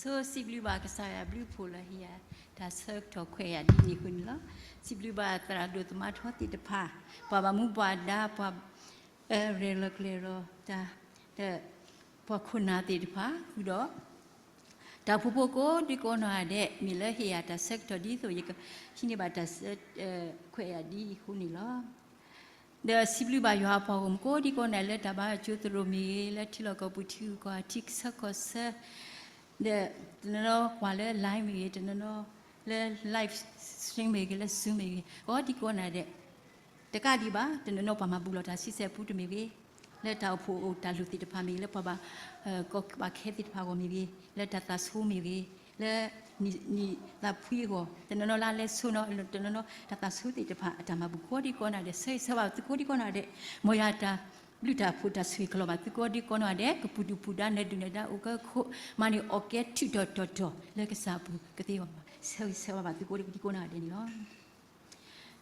ဆိစံးဘျုးဘၣ်ကစၢ်ယွၤအဘျုးအဖှိၣ်လၢဟ့ၣ်ယၤတၢ်ဆၢကတီၢ်ခွဲးယာ်ဒ်န့ၣ်အဃိန့ၣ်လီၤ. စံးဘျုးဘၣ်သရၣ်ဒိၣ်သမါထီသ့ၣ်တဖၣ်, ပှၤဘၣ်မူဘၣ်ဒါ, ပှၤ ရဲၣ်လီၤကျဲၤလီၤတၢ်, ဒီးပှၤခိၣ်နၢ်သ့ၣ်တဖၣ်ဃုာ်ဒီး တၢ်အိၣ်ဖှိၣ်ဖိကိးဒံကိးနီၢ်ဂၤဒဲး မ့ၢ်လၢဟ့ၣ်ယၤတၢ်ဆၢကတီၢ်ဒ်သိး ယကဟံးန့ၢ်ဘၣ်တၢ်ဆၢခွဲးယာ်ဒ်အဃိန့ၣ်လီၤ. ဒီးစံးဘျုးဘၣ်ယွၤအပှၤဂီၢ်မုၢ်ကိးဒံကိးနီၢ်ဂၤဒဲး လၢတၢ်ဘါကၠိသရိာ်မ့ၢ်ဂ့ၤ, လၢထံလီၢ်ကီၢ်ပူၤထံဂုၤကီၢ်ဂၤထံဆၢကီၢ်ဆၢ, ဒီးတနီၤနီၤကွၢ်လၢ live မ့ၢ်ဂ့ၤ, တနီၤနီၤလၢ live stream မ့ၢ်ဂ့ၤ, လၢ Zoom မ့ၢ်ဂ့ၤ, ကိးဒံကိးနီၢ်ဂၤဒဲး တကးဒံးဘၣ် တနီၤနီၤပှၤမၤဘူးလီၤတၢ်ဆံဆဲၣ်ပူတမ့ၢ်ဂ့ၤ, လၢတၢ်အိၣ်ဖှိၣ်အိၣ်တၢ်လိၣ်သ့ၣ်တဖၣ်မ့ၢ်ဂ့ၤ, လၢပှၤဘၣ် ကီဘၣ်ခဲသ့ၣ်တဖၣ်အဂီၢ်မ့ၢ်ဂ့ၤ, လၢတၢ်သးဆိမ့ၢ်ဂ့ၤ, လၢနံၣ်သးဖှံအဂီၢ်, တနီၤနီၤလၢအလဲၤဆိနီၤ, တနီၤနီၤတၢ်သးဆိသ့ၣ်တဖၣ် အတၢ်မၤဘူးကိးဒံကိးနီၢ်ဂၤဒဲး ဆၢဂ့ၤဆၢဝါဘၣ်သုကိးဒံကိးနီၢ်ဂၤဒဲး, မ်ယွၤတၢ်ဘျုးတၢ်ဖှိၣ်တၢ်ဆိၣ်ဂ့ၤကလီၤဘၣ်သုကိးဒံကိးနီၢ်ဂၤဒဲး, ကပူၤဒုၣ်ပူၤဒါ နၢၤဒုၣ်နၢၤဒါ အိၣ်ကဲခိၣ် မၤန့ၢ်အီၣ်ကဲထုးထီၣ်တီၢ်တီၢ်လၢကစၢ်အပူၤကသ့အဂီၢ်, ဆၢဂ့ၤဆၢဝါဘၣ်သုကိးဒံကိးနီၢ်ဂၤဒဲးန့ၣ်လီၤ.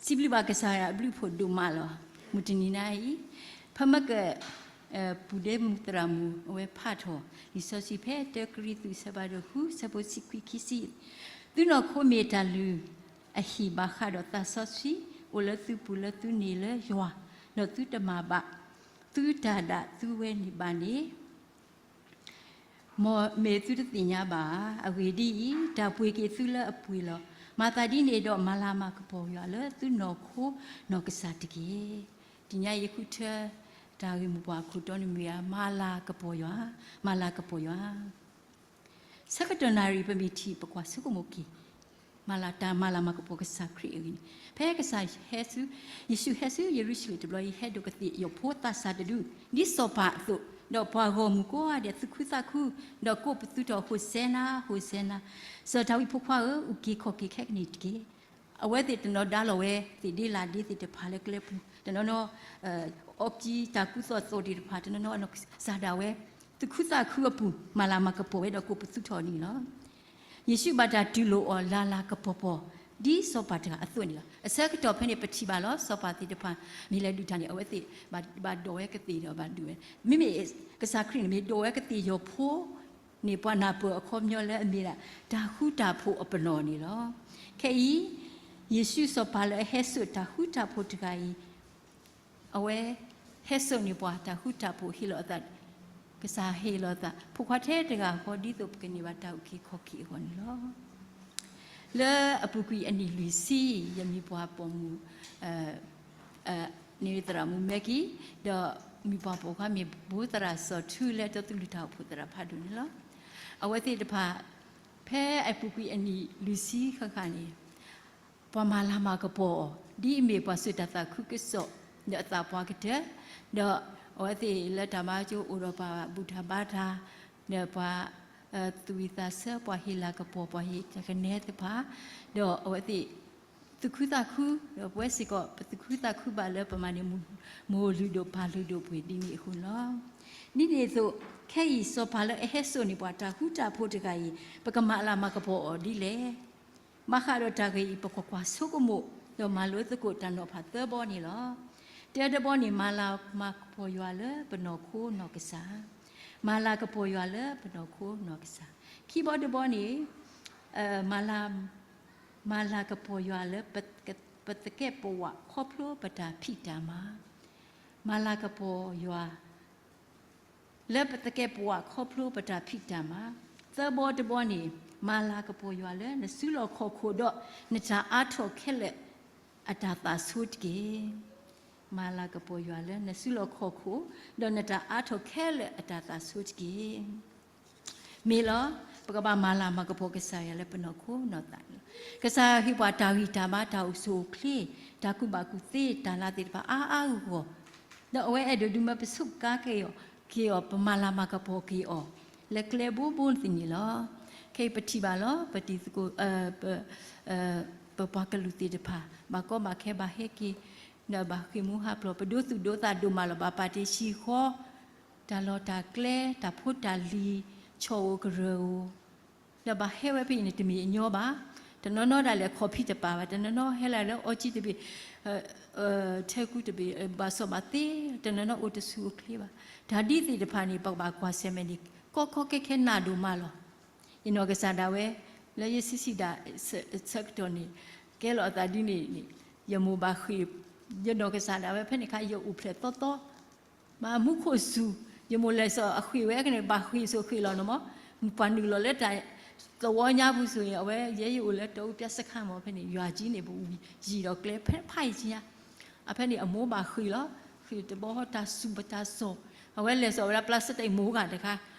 စံးဘျုးဘၣ်ကစၢ်ယွၤအဘျုးအဖှိၣ်ဒိၣ်မးလီၤ. မုၢ်တနံၤညါအံၤ ဖဲမ့ၢ်က ပူၤဒ့မုၣ်သရၣ်မုၣ် အဝဲဖးထီၣ်လံာ်စီဆှံဖဲ တၢကရံၣ်သူး အဆၢဖးဒိၣ်ဃု အဆၢဖိတဆံခွံ ခံဆံ, သုနီၢ်ခိမ့ၢ်တၢ်လုၢ်အဟံၣ်ဘၣ်ဃးဒီးသးစီဆှံ အိၣ်လၢသုပူၤလၢသုန့ၢ်လၢယွၤ, ဒီးသုတမၤဘၣ်သုတၢ်ဒၣ်သုဝဲန့ၣ်ဘၣ်န့ၣ် မ်မ့ၢ်သုတသ့ၣ်ညါဘၣ်ဧါ. အဂ့ၢ်ဒ်အံၤ, တၢ်ပှ့ၤက့ၤသုလၢအပှ့ၤလီၤ. မၤသးဒ်န့ၣ်ဒီး မၤလၤမၤကပီၤယွၤလၢသုနီၢ်ခိနီၢ်ကစၢ်တက့ၢ်. တနံၤညါအံၤဃုထၢ တၢ်ဂ့ၢ်မိၢ်ပှၢ်ခိၣ်တီန့ၣ်မ့ၢ်ဝဲ မၤလၤကပီၤယွၤ, မၤလၤကပီၤယွၤ ဆၢကတီၢ်နၣ်ရံၣ်ပမ့ၢ်ထံၣ် ပကွၢ်ဆိကမိၣ်က့ၤ မၤလၤတၢ်မၤလၤမၤကပီၤကစၢ်ခရံာ်အဂ့ၢ်န့ၣ်, ဖဲကစၢ်ဟဲဆူ, ယ့ၣ်ၡူးဟဲဆူယရူၤၡလ့ၣ်တဘျီအံၤ ဟဲဒိးကသ့ၣ်ယီၤဖိသးစၢ်တဒူၣ် ဒ်စီၤပၤအသိး, ဒီးပှၤဂီၢ်မုၢ်ကိးဂၤဒဲး သူၣ်ခုသးခု, ဒီးကိးပသူထီၣ် ဟိၣ်စဲနၤ, ဟိၣ်စဲနၤ, စီၤဒၤဝံးဖိခွါဧၢ, အုၣ်က့ၤခီၣ်က့ၤခဲကနံၣ်တက့ၢ်. အဝဲသ့ၣ်တနီၤဒါလီၤဝဲ သ့ၣ်ဒ့လၣ်ဒ့သ့ၣ်တဖၣ်လၢကျဲပူၤ, တနီၤနီၤ အီကံတၢ်ကူသိးသိးသ့ၣ်တဖၣ် တနီၤနီၤအနီၢ်ကစၢ်ဒၣ်ဝဲ သူၣ်ခုသးခုအပူၤ မၤလၤမၤကပီၤဝဲဒီးကိးပသူထီၣ်န့ၣ်လီၤ. ယ့ၣ်ၡူးဘၣ်တၢ်တူၢ်လိာ်အီၤ လၤလၤကပီၤပီၤ ဒ်စီၤပၤတဂၤအသိးန့ၣ်လီၤ. အဆၢကတီၢ်ဖဲန့ၣ် ပထံၣ်ဘၣ်လီၤ စီၤပၤသ့ၣ်တဖၣ် မ့ၢ်လဲၤဒုးတၢ်န့ၣ် အဝဲသ့ၣ်ဘၣ်ဒိးဝဲကသ့ၣ်ဒီးဘၣ်ဒုးဝဲ, မ့မ့ၢ်ကစၢ်ခရံာ်န့ၣ် မ့ၢ်ဒိးဝဲကသ့ၣ်ယီၤဖိ န့ၣ် ပှၤနၢ်ပၢၢ်အခီပညီလၢအမ့ၢ်ဒၣ် တၢ်ဃူတၢ်ဖိးအပနီၣ်န့ၣ်လီၤ. ခဲအံၤ ယ့ၣ်ၡူးစီၤပၤလၢအဟဲစိာ်တၢ်ဃူတၢ်ဖိးတဂၤအံၤ အဝဲဟဲစိာ်န့ၢ်ပှၤတၢ်ဃူတၢ်ဖိး ဟ့ၣ်လီၤအသး, ကစၢ်ဟ့ၣ်လီၤအသး ဖိခွါထဲတဂၤဃီ ဒ်သိးပကန့ၢ်ဘၣ်တၢ်အုၣ်က့ၤခီၣ်က့ၤအဂီၢ်န့ၣ်လီၤ. လၢအပူၤကွံာ်အနံၣ်လွံၢ်ဆံ ယမ့ၢ်ပှၤပိာ်မုၣ် န့ၣ်သရၣ်မုၣ်မဲကံ, ဒီးမ့ၢ်ပှၤပိာ်ခွါမ့ၢ်ဘိသရၣ်စီၤထူ လၢအတီသူၣ်လုၢ်တၢ်အိၣ်ဖှိၣ်သရၣ်ဖးဒိၣ်န့ၣ်လီၤ. အဝဲသ့ၣ်တဖၣ် ဖဲအပူၤကွံာ်အနံၣ်လွံၢ်ဆံဃၣ်ဃၣ်န့ၣ် ပှၤမၤလၤမၤကပီၤအီၤ ဒ်အမ့ၢ်ပှၤစိာ်တၢ်သးခုကစီၣ် ဒီးအသးပှၢ်ကတၢၢ်, ဒီးအဝဲသ့ၣ်လၢတၢ်ဘါကၠိအိၣ်ဒီးပှၤဘူၣ်တၢ်ဘါတၢ်, ဒီးပှၤသူၣ်ဝံၣ်သးဆၢ ပှၤဟ့ၣ်လၤကပီၤ ပှၤဟ့ၣ်တၢ်ကနဲသ့ၣ်တဖၣ်, ဒီးအဝဲသ့ၣ် သူၣ်ခုသးခု, ဒီးပဝဲစ့ၢ်ကီး ပသူၣ်ခုသးခုဘၣ်လၢပမၤန့ၢ် မိၢ်လုၢ်ဒိၣ်ပၢ်လုၢ်ဒိၣ်ပှ့ၤဒ်န့ၣ်အဃိလီၤ. ဒ်န့ၣ်အသိး ခဲအံၤစီၤပၤလၢအဟဲစိာ်န့ၢ်ပှၤတၢ်ဃူတၢ်ဖိးတဂၤအံၤ ပကမၤလၤမၤကပီၤအီၤဒ်လဲၣ်. ဘၣ်ဃးဒီးတၢ်ဂ့ၢ်အံၤ ပကွၢ်ကွၢ်ဆိကမိၣ် ဒီးမၤလိသကိးတၢ်နီၤဖးသၢဘီန့ၣ်လီၤ. တၢတဘီန့ၣ် မၤလၤမၤကပီၤယွၤလၢပနီၢ်ခိနီၢ်ကစၢ်, မၤလၤကပီၤယွၤလၢပနီၢ်ခိနီၢ်ကစၢ်. ခံဘီတဘီန့ၣ် မၤလၤ မၤလၤကပီၤယွၤလၢ ပသကဲးပဝးခီဖျိပတၢ်ဖံးတၢ်မၤ, မၤလၤကပီၤယွၤ လၢပသကဲးပဝးခီဖျိပတၢ်ဖံးတၢ်မၤ. သၢဘီတဘီန့ၣ် မၤလၤကပီၤယွၤလၢနစုလီၢ်ခီၣ်ခိၣ်ဒီးနတၢ်အါထီၣ်ခဲလၢာ်အတၢ်သးဆိတက့ၢ်. မၤလၤကပီၤယွၤလၢနစုလီၢ်ခီၣ်ခိၣ် ဒီးနတၢ်အါထီၣ်ခဲလၢာ်အတၢ်သးဆိတက့ၢ်. မ့ၢ်လီၤ, ပကဘၣ်မၤလၤမၤကပီၤကစၢ်ယွၤလၢပနီၢ်ခိနီၢ်သးန့ၣ်လီၤ. ကစၢ်ယွၤဟ့ၣ်ပှၤတၢ်ဂံၢ်တၢ်ဘါတၢ်အိၣ်ဆူၣ်အိၣ်ချ့, တၢ်ကူၣ်ဘၣ်ကူၣ်သ့တၢ်လၤသ့ၣ်တဖၣ်အါအါဂီၢ်ဂီၢ်, ဒီးအဝဲအဲၣ်ဒိးဒုးမၢပဆိကါက့ၤအီၤ, က့ၤအီၤ ပမၤလၤမၤကပီၤက့ၤအီၤ လၢကျဲဘိဘိသ့ၣ်န့ၣ်လီၤ. ခဲအံၤပထံၣ်ဘၣ်လီၤ ပတံၤသကိး ပပှၤကလုာ်သ့ၣ်တဖၣ် ဘၣ်ကီဘၣ်ခဲဘၣ်ဟဲက့ၤ ဒီးဘၣ်ဃ့ၢ်မှံဟးဖျိး ပဒိသူၣ်ဒိသးဒိၣ်မးလီၤ ဘၣ်ပာ်တ့ၢ်ဆံဃီ တၢ်လီၢ်တၢ်ကျဲ တၢ်ဖိတၢ်လံၤ ဆီၣ်ဧိၤကရၢၢ်ဧိၤ, ဒီးဘၣ်ဟဲဝဲဖဲအံၤန့ၣ် တမ့ၢ်အညီဘၣ်. တနီၤနီၤဒၣ်လဲာ်ခီၣ်ဖံးတပာ်ဘၣ်, တနီၤနီၤဟဲလၢအီကၠံတဘ့ၣ် ထဲကူတဘ့ၣ် ဘၣ်စီၣ်ဘၣ်သ့, တနီၤနီၤအိၣ်တဆူၣ်အိၣ်ချ့ဘၣ်. တၢ်ဒ်သ့ၣ်တဖၣ်န့ၣ် ပကဘၣ်ကွၢ်ဆၢၣ်မဲာ်န့ၣ် ကီကီခဲခဲနးဒိၣ်မးလီၤ. ယနီၢ်ကစၢ်ဒၣ်ဝဲ လၢယဆံးဆံးဒၣ်ဆၢကတီၢ်န့ၣ် ကဲလီၤအသးဒ်န့ၣ်န့ၣ် ယမိၢ်ဘၣ်ဃ့ၢ်, ယနီၢ်ကစၢ်ဒၣ်ဝဲဖဲန့ၣ်အခါ ယအိၣ်ဖျဲၣ်သီသီ, မၤမူခိၣ်စူၤ, ယမိၢ်လဲၤစိာ်အဃ့ၢ်ဝဲကန့ၣ် ဘၣ်ဃ့ၢ်စိာ်ဃ့ၢ်လီၤန့ၣ်မး, ပှၤနုာ်လီၤလၢတၢ်သဝီညါပူၤစိၤအံၤ အဝဲယဲယအိၣ်လၢတီအူပျၢ်စခါမး ဖဲန့ၣ်ယွၤကံန့၁ၣ်ပူၤ ယံာ်ဒီးကျဲဖဲဖးယံာ်ကံညါ အဖဲန့ၣ်အမိၢ်ဘၣ်ဃ့ၢ်လီၤ, ဃ့ၢ်တဘီဟီတၢ်စူၤပတၢ်စီၢ်, အဝဲလဲၤစိာ်ဝဲဒၣ် plastic မိၢ်ဂၤတခါ,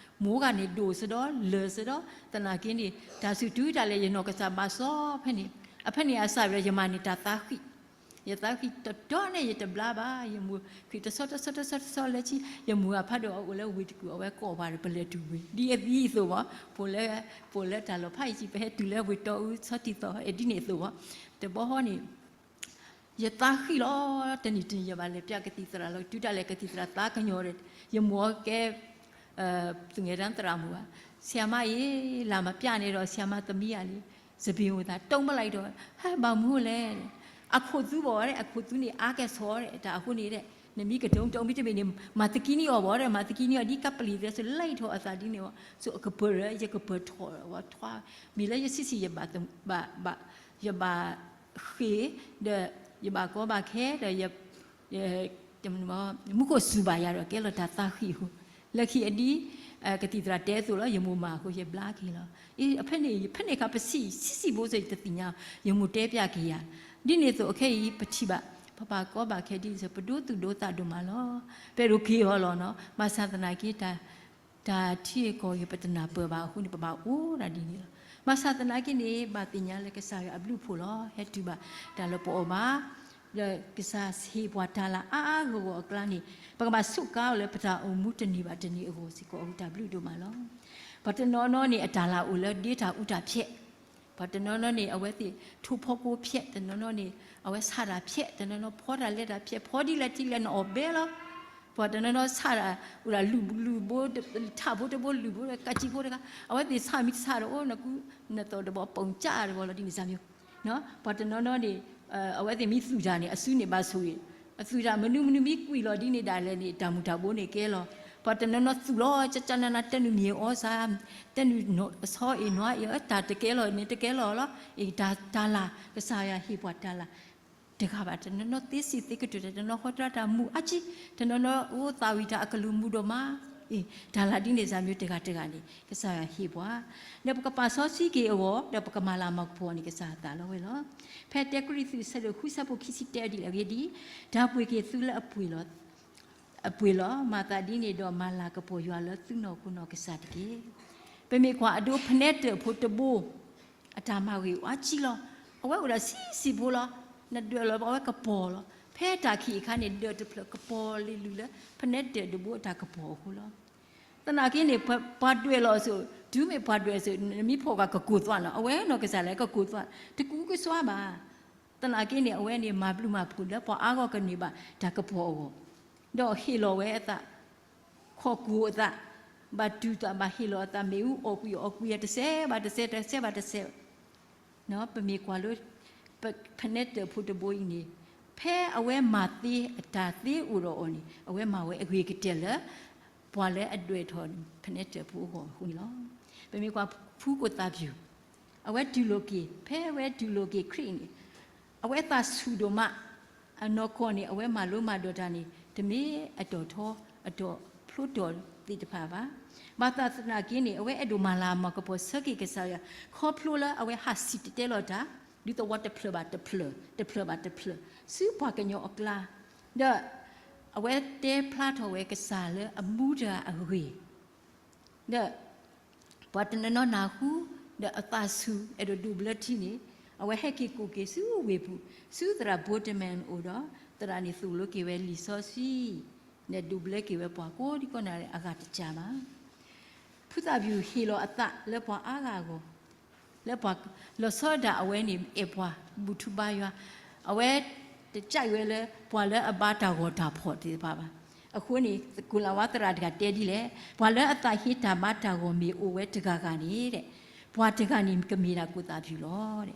မိၢ်ဂၤန့ၣ်ဒိၣ်စ့ၢ်ဒီး လၢာ်စ့ၢ်ဒီး သနာ်က့န့ၣ် တၢ်စူၤတုၤဒၣ်လဲာ် ယနီၢ်ကစၢ်ဘၣ်စီၣ်ဖဲန့ၣ်, အဖဲန့ၣ်အစၢ်ဝဲဒီး ယမၤန့ၢ်တၢ်သးဃံၣ်, ယသးဃံၣ်တတီၤန့ၣ် ယတဘျါဘၣ်, ယမိၢ်ဃ့ၢ်တဆီတဆီတဆီတဆီလၢခံ, ယမိၢ်အဖးဒိၣ်အအိၣ်လၢဝ့ၢ်တကူၣ် အဝဲကိးပှၤဒီး ပလဲၤတုၤဝ့ၢ် ဒ်အသံအသိးမး, ပလဲၤ, ပလဲၤတၢ်လီၢ်ဖးယံာ်ကံ ပဟဲတုၤလၢဝ့ၢ်တီအူဆီတံၢ်သီ ဒ်န့ၣ်အသိးမး, တဘီဟီန့ၣ် ယသးဃံၣ်လီၤ, တနံၤတနံၤယဘၣ်လဲၤပျၢ်ကသံၣ်သရၣ်လီၤ, တုၤဒၣ်လဲာ်ကသံၣ်သရၣ်သးကညီၤဒီး ယမိၢ်ကဲ သူငယ်တန်းသရၣ်မုၣ်ဘၣ်, ဆရာမရေ, လာမပြနဲ့တော့ ဆရာမသမီးကလေ, စပင်အိၣ်သးတုံးပလိုက်ဒီး, ဟဲဘၣ်မူလဲၣ်, အခိၣ်သူဘၣ်ဝဲ, အခိၣ်သူန့ၣ်အါကဲဆီဒီး တၢ်အဃိန့ၣ်ဒီး နမ့ၢ်ကတုံတုံမ့တမ့ၢ်န့ၣ် မၤသကံန့ၢ်အီၤဘၣ်ဒီး မၤသကံန့ၢ်အီၤဒ်ကပလံၤသ့ စလဲၤထီၣ်အသးဒ်န့ၣ်ဘၣ်, ဆိအကပၢၤဒီး ယကပၢၤထီၣ်ဝဲထွါ, မ့ၢ်လၢယဆံးဆံး ယဘၣ်, ဘၣ်, ယဘၣ်ဃ့ၢ်, ဒီးယဘၣ်ကီဘၣ်ခဲဒီး မူခိၣ်စူၤဘၣ်ယၤဒီး ကဲလီၤတၢ်သးဃံၣ်အဃိ, လၢခံအဒ် ကသံၣ်သရၣ်တဲအသိးလီၤ, ယမိၢ်မၤအဃိ ယဘျါက့ၤလီၤ. အဖဲန့ၣ် ဖဲန့ၣ်အခါ ပဆံးဆံးဆံးဖိစ့ၢ် ယတသ့ၣ်ညါ, ယမိၢ်တဲပျၢ်က့ၤယၤ, ဒ်န့ၣ်အသိး အခဲအံၤပထံၣ်ဘၣ် ပဘၣ်ကီဘၣ်ခဲဒ်န့ၣ်စ့ၢ် ပဒိသူၣ်ဒိသးဒိၣ်မးလီၤ. ပအဲၣ်ဒိးက့ၤအီၤလီၤနီၤ, ဘၣ်ဆၣ်သနာ်က့ တၢ်ထံအကီၢ်ဂ့ၤ ပတနၢ်ပၢၢ်ဘၣ်အဃိန့ၣ် ပဘၣ်အိၣ်ဒၣ်ဒ်န့ၣ်လီၤ. ဘၣ်ဆၣ်သနာ်က့န့ၣ် ဘၣ်သ့ၣ်ညါလၢကစၢ်ယွၤအဘျုးအဖှိၣ်လီၤ. ဟဲတုၤဘၣ်တၢ်လၢပအီၣ်ဘၣ်, ဒီးကစၢ်ဟ့ၣ်ပှၤတၢ်လၤအါအါဂီၢ်ဂီၢ်အကျါန့ၣ် ပကဘၣ်စူးကါအီၤလၢပတၢ်အိၣ်မူတနံၤဘၣ်တနံၤအဂီၢ်စ့ၢ်ကီး အဃိတၢ်ဘျုးဒိၣ်မးလီၤ. ပှၤတနီၤနီၤန့ၣ် အတၢ်လၤအိၣ်လၢဒ့တၢ်အူတၢ်ဖျဲး, ပှၤတနီၤနီၤန့ၣ် အဝဲသ့ၣ်ထိၣ်ဖီကိဖျဲး, တနီၤနီၤန့ၣ် အဝဲဆးတၢ်ဖျဲး, တနီၤနီၤဖီတၢ်လဲတၢ်ဖျဲး, ဖီဒ်လဲၣ်ထံလဲၣ်နအီၣ်ဘဲလီၤ. ပှၤတနီၤနီၤဆးတၢ် အိၣ်ဒၣ်လုၢ်လုၢ်ဘိ, ထးဖိတဘိလုၢ်ဘိ, ကးကံးဖိတခါ, အဝဲသ့ၣ်ဆးမံဆးဒီး အိၣ်နကူနသိးတဘီ ပိာ်ကၢ်တဘီလီၤ ဒ်န့ၣ်စၢ်မံၤ, ပှၤတနီၤနီၤန့ၣ် အဝဲသ့ၣ်မ့ၢ်သူၣ်တၢ်န့ၣ် အစုန့ၣ်ဘၣ်ဆိၣ်ဂ့ၤ, အသူၣ်တၢ်မနုၤမနုၤမ့ၢ်ကွံာ်လီၤဒ်န့ၣ်ဒၣ်လဲာ်န့ၣ် တၢ်မူၤတၢ်ဘိန့ၣ်ကဲလီၤ. ပှၤတနီၤနီၤသူၣ်လီၤ ကကနန တနုာ်မ့ၢ်အီၣ်စၢ်, တနုာ်ဆီအံၤနွါအံၤ တၢ်တကဲလီၤန့ၣ်တကဲလီၤလီၤ. အံၤတၢ်လၤ ကစၢ်ယွၤဟ့ၣ်ပှၤတၢ်လၤ တဂၤဘၣ်, တနီၤနီၤသ့စံးသ့ကတၢၢ်တၢ်, တနီၤဟီတၢ်တၢ်မုာ်အါကံ, တနီၤနီၤအိၣ်သးဝံၣ်တၢ်အကလုၢ်မူၤဒိၣ်မး, အံၤ တၢ်လၤဒ်န့ၣ်စၢ်မံၤတဂၤတဂၤန့ၣ် ကစၢ်ယွၤဟ့ၣ်ပှၤ, ဒီးပကပာ်စီဆှံက့ၤအဂီၢ် ဒီးပကမၤလၤမၤကပီၤန့ၣ် ကစၢ်အသးလီဝဲလီၤ. ဖဲတၢကရံၣ်သူး အဆၢဒိၣ်ဃု ဆၢဖိခံဆံတၢ ဒ်လဲၣ်အဂ့ၢ်ဒ်အံၤ, တၢ်ပှ့ၤက့ၤသုလၢအပှ့ၤလီၤ အပှ့ၤလီၤ. မၤသးဒ်န့ၣ်ဒီး မၤလၤကပီၤယွၤလၢသုနီၢ်ခိနီၢ်ကစၢ်တက့ၢ်. ပမ့ၢ်ကွၢ်အဒိ ဖနဲတၢၣ်ဖိတဘိ အတၢ်မၤဂ့ၤအါကံလီၤ. အဝဲအိၣ်ဒီးဆံးဆံးဖိလီၤ. နဒၢးလီၤအဝဲကပီၤလီၤ. ဖဲတၢ်ခံးအခါန့ၣ် ဒၢးတဖျၢၣ်ကပီၤလ့ၤလုၢ်လၢ ဖနဲတၢၣ်တဘိအတၢ်ကပီၤအဃိလီၤ. သနာ်က့န့ၣ် ပှၤဒွဲၣ်လီၤအစိၤ တုၤမ့ၢ်ပှၤဒွဲၣ်အစိၤ နမ့ၢ်ဖီၣ်ဃာ်ကကိၢ်သွးနီၤ အဝဲနီၢ်ကစၢ်လၢကကိၢ်သွး တကူကစွါဘၣ်. သနာ်က့န့ၣ် အဝဲန့ၣ် မၤဘျုးမၤဖှိၣ်လၢပှၤအါဂီၢ်ကန့ၢ်ဘၣ်တၢ်ကပီၤအဂီၢ်, ဒီးဟ့ၣ်လီၤဝဲအသး, ခိးကူာ်အသး, ဘၣ်တူၢ်သး ဘၣ်ဟ့ၣ်လီၤအသး မ့ၣ်အူအီၣ်ကွံာ်အီၣ်ကွံာ်အီၤ တစဲးဘၣ်တစဲး တစဲးဘၣ်တစဲး ပမ့ၢ်ကွၢ်လၢ ဖနဲတၢၣ်ဖိတဘိအံၤန့ၣ် ဖဲအဝဲမၤသ့အတၢ်သ့အိၣ်ဒီးအီၤန့ၣ် အဝဲမၤဝဲအဂ့ၤကတၢၢ်လၢ ပှၤလၢအဒွဲၣ်ထီၣ်ဖနဲတၢၣ်ဖိအဂီၢ်အဃိန့ၣ်လီၤ. ပမ့ၢ်ကွၢ်ဖုကိၣ်သၣ်ပျူၣ် အဝဲတူၢ်လိာ်က့ၤ ဖဲအဝဲတူၢ်လိာ်က့ၤခရံာ်န့ၣ် အဝဲသးဆူၣ်ဒိၣ်မး အနီၢ်ကီၢ်န့ၣ် အဝဲမၤလိမၤဒိးတၢ်န့ၣ် တမ့ၢ်အတီၢ်ထီ အတီၢ်ဖျိတီၢ်သ့ၣ်တဖၣ်ဘၣ်. ဘၣ်ဆၣ်သနာ်က့န့ၣ် အဝဲအဲၣ်ဒိးမၤလၤမၤကပီၤဆၢက့ၤကစၢ်ယွၤ ခီဖျိလၢအဝဲဟးစံၣ်တဲၤတဲလီၤတၢ် ဒ်သိးဝဲတဖျၢၣ်ဘၣ်တဖျၢၣ် တဖျၢၣ်ဘၣ်တဖျၢၣ် ဆူပှၤကညီအကျါ ဒီးအဝဲတဲဖျါထီၣ်ဝဲကစၢ်လၢအမူတဂၤအဂ့ၢ် ဒီး ပှၤတနီၤနီၤနၢ်ဟူ ဒီးအသးဆူၣ် အဲၣ်ဒိးဒိးဘျၢထံန့ၣ် အဝဲဟဲက့ၤကိးက့ၤဆူဝ့ၢ်ပူၤ ဆူသရၣ်ဘိတမၣ်အအိၣ်ဒီး သရၣ်န့ၣ်သိၣ်လိက့ၤဝဲလံာ်စီဆှံ ဒီးဒိးဘျၢက့ၤဝဲပှၤကိးဒံကိးနၤအဂၤတကးဘၣ်. ဖုသၣ်ပျူၣ်ဟ့ၣ်လီၤအသးလၢပှၤအါဂၤအဂီၢ် လၢပှၤလီၤဆီဒၣ်အဝဲန့ၣ် အဲၣ်ပှၤဘူၣ်ထူဘါယွၤ အဝဲတကးဝဲလၢ ပှၤလၢအဘါတၢ်ဂီၤတၢ်ဖီၣ်သ့ၣ်တဖၣ်ဘၣ်. အဃိန့ၣ် သကိးလၤဝါသရၣ်တဂၤတဲဒ်လဲၣ်, ပှၤလၢအသးဟ့တၢ်ဘါတၢ်ဂီၤမ့ၢ်အိၣ်ဝဲတဂၤဂၤန့ၣ် ပှၤတဂၤန့ၣ်ကမ့ၢ်ဒၣ်ကိၣ်သၣ်ပျူၣ်လီၤ.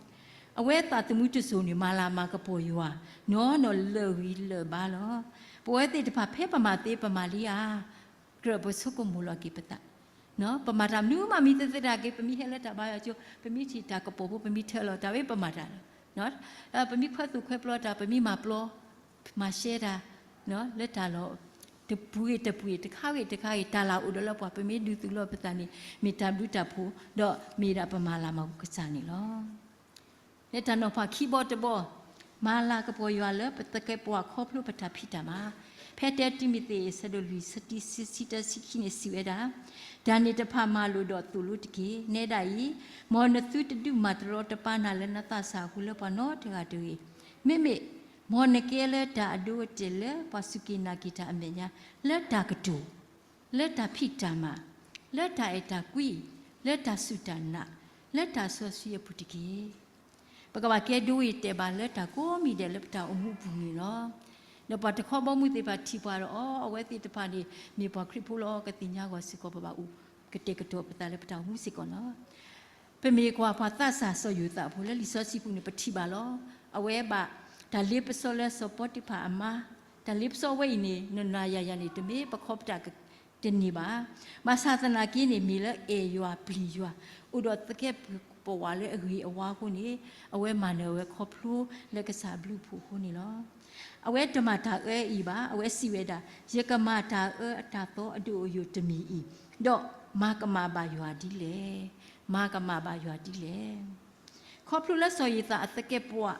အဝဲသးသမူတစိၤန့ၣ် မၤလၤမၤကပီၤယွၤ နီၢ်နီၢ်လၢာ်ဂံၢ်လၢာ်ဘါလီၤ. ပဝဲသ့ၣ်တဖၣ်ဖဲပမၤသ့ပမၤလံဧါ ကြၢးပဆိကမိၣ်လီၤက့ၤပသး ပမၤတၢ်မနုၤမးမံသ့သ့တၢ်က့ၤ ပမ့ၢ်ဟဲလၢတၢ်ဘါယွၤကၠိ ပမ့ၢ်ထံၣ်တၢ်ကပီၤဖိ ပမ့ၢ်ထၢလီၤတၢ်ဝဲ ပမၤတၢ်လီၤ. ပမ့ၢ်ခွဲသိၣ်ခွဲပျီတၢ် ပမ့ၢ်မၤပျီ မၤရှဲတၢ် လၢတၢ်လီၢ် တပူၤဂ့ၤတပူၤဂ့ၤ တခါဂ့ၤတခါဂ့ၤ တၢ်လၢအအိၣ်ဒီးလၢပှၤ ပမ့ၢ်ဒုးသူၣ်လီၤပသးန့ၣ် မ့ၢ်တၢ်ဘျုးတၢ်ဖှိၣ် ဒီးမ့ၢ်ဒၣ်ပမၤလၤမၤကစၢ်န့ၣ်လီၤ. လၢတၢ်နီၤဖးခံဘီတဘီ, မၤလၤကပီၤယွၤလၢပသကဲးပဝးခီဖျိပတၢ်ဖံးတၢ်မၤ, ဖဲတၢတံၤမသ့း ဆၢဒိၣ်လွံၢ် ဆၢတံဆံဆံတၢဆံခံန့ၣ် စံးဝဲဒၣ်, တၢ်န့ၣ်တဖၣ်မၤလိာ်ဒီးသိၣ်လိတက့ၢ်. နဲဒၣ်အံၤ, မ်နသုတဒုးမၤတရီတပါနၤလၢနသးစၢ်အဃိလၢပှၤနီတဂၤတဂ့ၤ. မ့မ့ၢ်, မ်နကဲလၢတၢ်အဒိအတဲာ်လၢပှၤစူၢ်က့ၤနာ်က့ၤတၢ်အမဲာ်ညါ, လၢတၢ်ကတိၤ လၢတၢ်ဖံးတၢ်မၤ, လၢတၢ်အဲၣ်တၢ်ကွံ, လၢတၢ်စူၢ်တၢ်နာ်, လၢတၢ်စီဆှံအပူၤတက့ၢ်. ပကဘၣ်ကဲဒိဂ့ၤတဲာ်ဘၣ်လၢတၢ်ကိးမံၤဒဲးလၢပတၢ်အိၣ်မူအပူၤန့ၣ်လီၤ. ဒီးပှၤတခီဘီမုၢ်သ့ၣ်တဖၣ်ထံၣ်ပှၤဒီး အီ အဝဲသ့ၣ်တဖၣ်န့ၣ် မ့ၢ်ပှၤခရံာ်ဖိလီၤ ကသ့ၣ်ညါဂီၤစ့ၢ်ကီး ပဘၣ်အိၣ်ကတဲာ်ကတီၤပသးလၢပတၢ်အိၣ်မူစ့ၢ်ကီးလီၤ. ပမ့ၢ်ကွၢ်ပှၤသးစၢ်စီၤယိၤသးဖိလၢလံာ်စီဆှံပူၤန့ၣ် ပထံၣ်ဘၣ်လီၤ. အဝဲဘၣ်တၢ်လ့ပစီလၢစီၤပီတံဖၣ်အမါ, တၢ်လ့ပစီဝဲအံၤန့ၣ် နနၤယၤယၤန့ၣ် တမ့ၢ်ပခီပတာ်တန့ၢ်ဘၣ်. ဘၣ်ဆၣ်သနာ်က့န့ၣ် မ့ၢ်လၢအဲၣ်ယွၤပျံၤယွၤ, အိၣ်ဒီးသကဲးပဝးလၢအဂ့ၤအဝါအဃိန့ၣ် အဝဲမၤနၢၤဝဲခီဖျိလၢကစၢ်အဘျုးအဖှိၣ်အဃိန့ၣ်လီၤ. အဝဲတမၤတၢ်အၢအံၤဘၣ်, အဝဲစံးဝဲဒၣ်, ယကမၤတၢ်အၢအတၢ်သီအဒိၣ်အယိာ်တမံၤအံၤ, ဒီးမၤကမၣ်ဘၣ်ယွၤဒ်လဲၣ်, မၤကမၣ်ဘၣ်ယွၤဒ်လဲၣ်. ခီဖျိလၢစီၤယိၤသးအသကဲးပဝး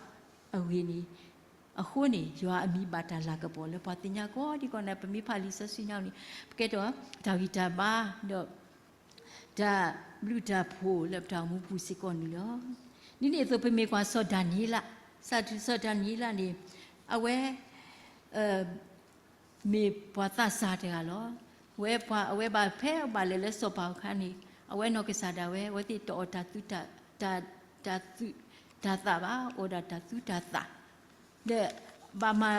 အဂ့ၢ်န့ၣ် အဃိန့ၣ် ယွၤအမံၤဘၣ်တၢ်လၤကပီၤလၢပှၤသ့ၣ်ညါကိးဒံကိးနၤ ပမ့ၢ်ဖးလံာ်စီဆှံညါန့ၣ် ပကဲထီၣ်တၢ်ဂံၢ်တၢ်ဘါ ဒီး တၢ်ဘျုးတၢ်ဖှိၣ်လၢပတၢ်အိၣ်မူပူၤစ့ၢ်ကီးန့ၣ်လီၤ. ဒ်န့ၣ်အသိး ပမ့ၢ်ကွၢ်စီၤဒၤနံးယ့လး, စီၤဒၤနံးယ့လးန့ၣ် အဝဲ မ့ၢ်ပှၤသးစၢ်တဂၤလီၤ. အဝဲဘၣ်ဖဲအဘၣ်လဲၤလၢစီၤပၤအခါန့ၣ် အဝဲနီၢ်ကစၢ်ဒၣ်ဝဲ အဝဲသ့ၣ်တအီၣ်တၢ်သူ တၢ်သူၣ်တၢ်သးဘၣ်, အီၣ်ဒၣ်တၢ်သူတၢ်သး ဒီးဘၣ်မၤ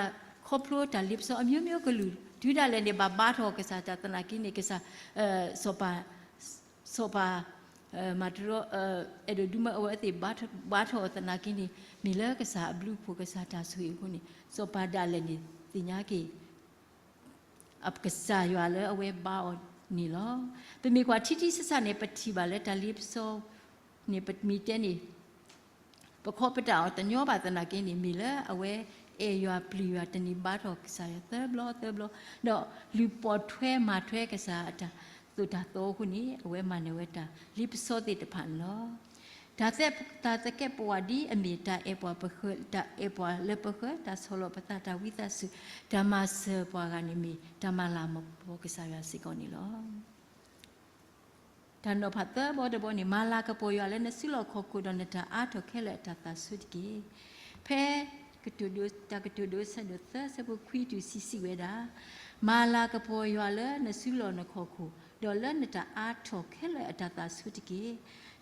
ခီဖျိတၢ်လ့ပစီအမျိုးမျိုးကလုာ် တုၤဒၣ်လဲာ်န့ၣ် ဘၣ်ဘါထီၣ်ကစၢ်တၢ်သနာ်က့န့ၣ် ကစၢ် စီၤပၤ စီၤပၤ မၤတရီ အဲၣ်ဒိးဒုးမၢအဝဲသ့ၣ် ဘါထီၣ်အီၤသနာ်က့န့ၣ် မ့ၢ်လၢကစၢ်အဘျုးအဖှိၣ် ကစၢ်တၢ်ဆိၣ်ဂ့ၤအဃိန့ၣ် စီၤပၤဒၣ်လဲာ်န့ၣ် သ့ၣ်ညါက့ၤ အကစၢ်ယွၤလၢအဝဲဘါအီၤန့ၣ်လီၤ. ပမ့ၢ်ကွၢ်ထံထံဆးဆးန့ၣ် ပထံၣ်ဘၣ်လၢတၢ်လ့ပစီန့ၣ် ပမ့ၢ်တဲန့ၣ် ပခီပတာ်အီၤတညီဘၣ်သနာ်က့န့ၣ် မ့ၢ်လၢအဝဲအဲၣ်ယွၤပျံၤယွၤ တန့ၢ်ဘါထီၣ်ကစၢ်ယွၤသၢဘျီသၢဘျီ, ဒီးလုၢ်ပိာ်ထွဲမၤထွဲကစၢ်အတၢ်သိၣ်တၢ်သီအဃိန့ၣ် အဝဲမၤနၢၤဝဲတၢ်လ့ပစီသ့ၣ်တဖၣ်န့ၣ်လီၤ. တၢ်သကဲး တၢ်သကဲးပဝးဒ်အမ့ၢ်တၢ်အဲၣ်ပှၤပဃၢၤ တၢ်အဲၣ်ပှၤလၢပဃၢၤ တၢ်ဆီၣ်လီၤပသး တၢ်ဝံသးစူၤ တၢ်မၤစၢၤပှၤဂၤန့ၣ်မ့ၢ် တၢ်မၤလၤမၤကပီၤကစၢ်ယွၤစ့ၢ်ကီးန့ၣ်လီၤ. တၢ်နီၤဖးသၢဘီတဘီန့ၣ် မၤလၤကပီၤယွၤလၢနစုလီၢ်ခီၣ်ခိၣ်ဒီးနတၢ်အါထီၣ်ခဲလၢာ်အတၢ်သးဆူတက့ၢ်. ဖဲ တၢ်ကတိၤဒိ ဆၢဒိၣ်သၢ ဆၢဖိခွံတုၤဆံ စံးဝဲဒၣ်, မၤလၤကပီၤယွၤလၢနစုလီၢ်နခီၣ်ခိၣ် ဒီးလၢနတၢ်အါထီၣ်ခဲလၢာ်အတၢ်သးဆူတက့ၢ်.